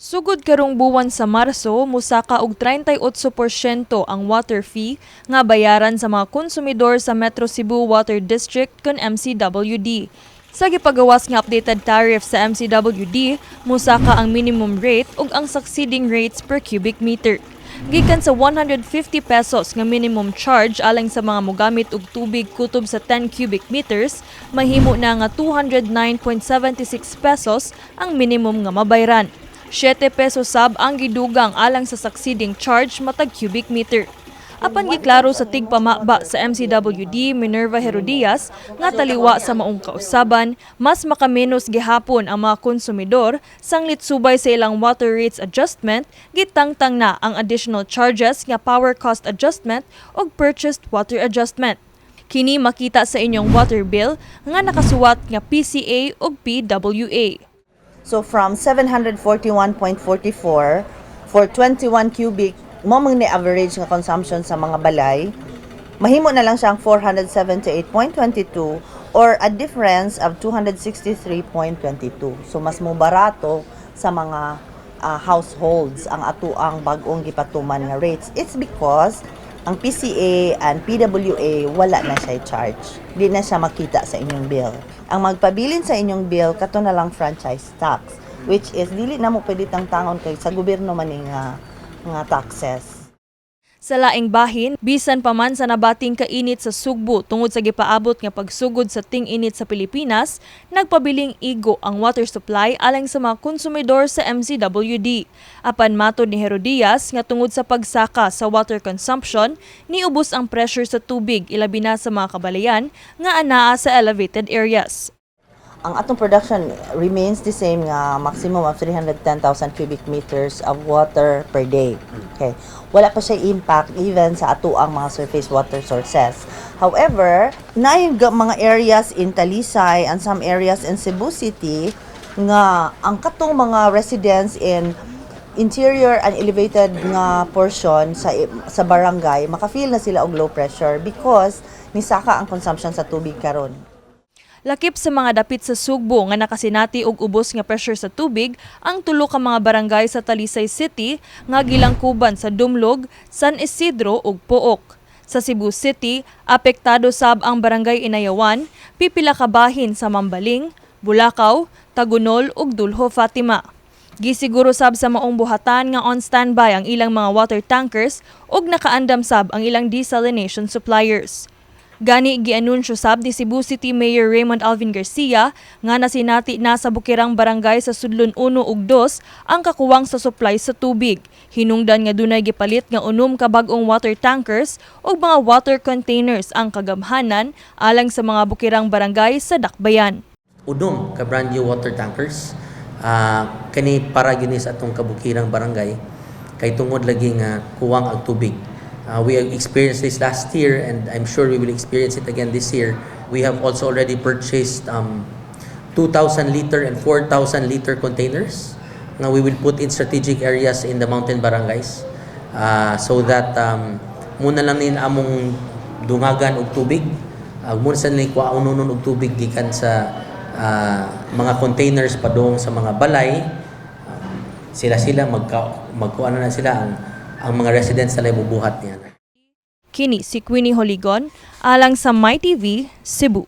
Sugod karong buwan sa Marso, musaka og 38% ang water fee nga bayaran sa mga konsumidor sa Metro Cebu Water District kon MCWD. Sa gipagawas nga updated tariff sa MCWD, musaka ang minimum rate ug ang succeeding rates per cubic meter. Gikan sa 150 pesos nga minimum charge alang sa mga mogamit og tubig kutob sa 10 cubic meters, mahimo na nga 209.76 pesos ang minimum nga mabayran. 7 pesos sab ang gidugang alang sa succeeding charge matag cubic meter. Apan giklaro sa tigpamaba sa MCWD Minerva Herodias nga taliwa sa maong kausaban, mas makamenos gihapon ang mga konsumidor sanglit subay sa ilang water rates adjustment, gitangtang na ang additional charges nga power cost adjustment ug purchased water adjustment. Kini makita sa inyong water bill nga nakasuwat nga PCA ug PWA. So from 741.44 for 21 cubic, mao man ni average nga consumption sa mga balay, mahimo na lang siyang 478.22 or a difference of 263.22. So mas mo barato sa mga households ang atuang bag-ong gipatuman nga rates. It's because ang PCA and PWA, wala na siya charge. Di na siya makita sa inyong bill. Ang magpabilin sa inyong bill, kato na lang franchise tax, which is dili na mo pwede tangtangon kay sa gobyerno man ni nga taxes. Sa laing bahin, bisan pa man sa nabating kainit sa Sugbo tungod sa gipaabot nga pagsugod sa ting-init sa Pilipinas, nagpabiling igo ang water supply alang sa mga konsumidor sa MCWD. Apan matod ni Herodias nga tungod sa pagsaka sa water consumption, niubos ang pressure sa tubig, ilabi na sa mga kabalayan nga anaa sa elevated areas. Ang atong production remains the same nga maximum of 310,000 cubic meters of water per day. Okay. Wala pa siya impact even sa atoang mga surface water sources. However, naay mga areas in Talisay and some areas in Cebu City nga ang katong mga residents in interior and elevated nga portion sa barangay, maka-feel na sila og low pressure because nisaka ang consumption sa tubig karon. Lakip sa mga dapit sa Sugbo nga nakasinati og ubos nga pressure sa tubig ang tulo ka mga barangay sa Talisay City nga gilangkuban sa Dumlog, San Isidro ug Pook. Sa Cebu City, apektado sab ang Barangay Inayawan, pipila ka bahin sa Mambaling, Bulacau, Tagunol ug Duljo Fatima. Gisiguro sab sa maong buhatan nga on standby ang ilang mga water tankers ug nakaandam sab ang ilang desalination suppliers. Gani gianunsyo sab ni Cebu City Mayor Raymond Alvin Garcia nga nasinati na sa bukirang barangay sa Sudlon 1 ug 2 ang kakuwang sa supply sa tubig. Hinungdan nga dunay gipalit nga 6 ka bag-ong water tankers ug mga water containers ang kagamhanan alang sa mga bukirang barangay sa Dakbayan. 6 ka brand new water tankers. Kani para gini sa atong kabukirang barangay kay tungod lagi nga kuwang ang tubig. We experienced this last year and I'm sure we will experience it again this year. We have also already purchased 2,000 liter and 4,000 liter containers nga we will put in strategic areas in the mountain barangays so that muna lang nin among dungagan og tubig. Muna sa ni kuwaon og tubig gikan sa mga containers padung sa mga balay. Sila sila magkuan na sila, ang mga residents na mubuhat niya. Kini si Queenie Holigon alang sa MyTV Cebu.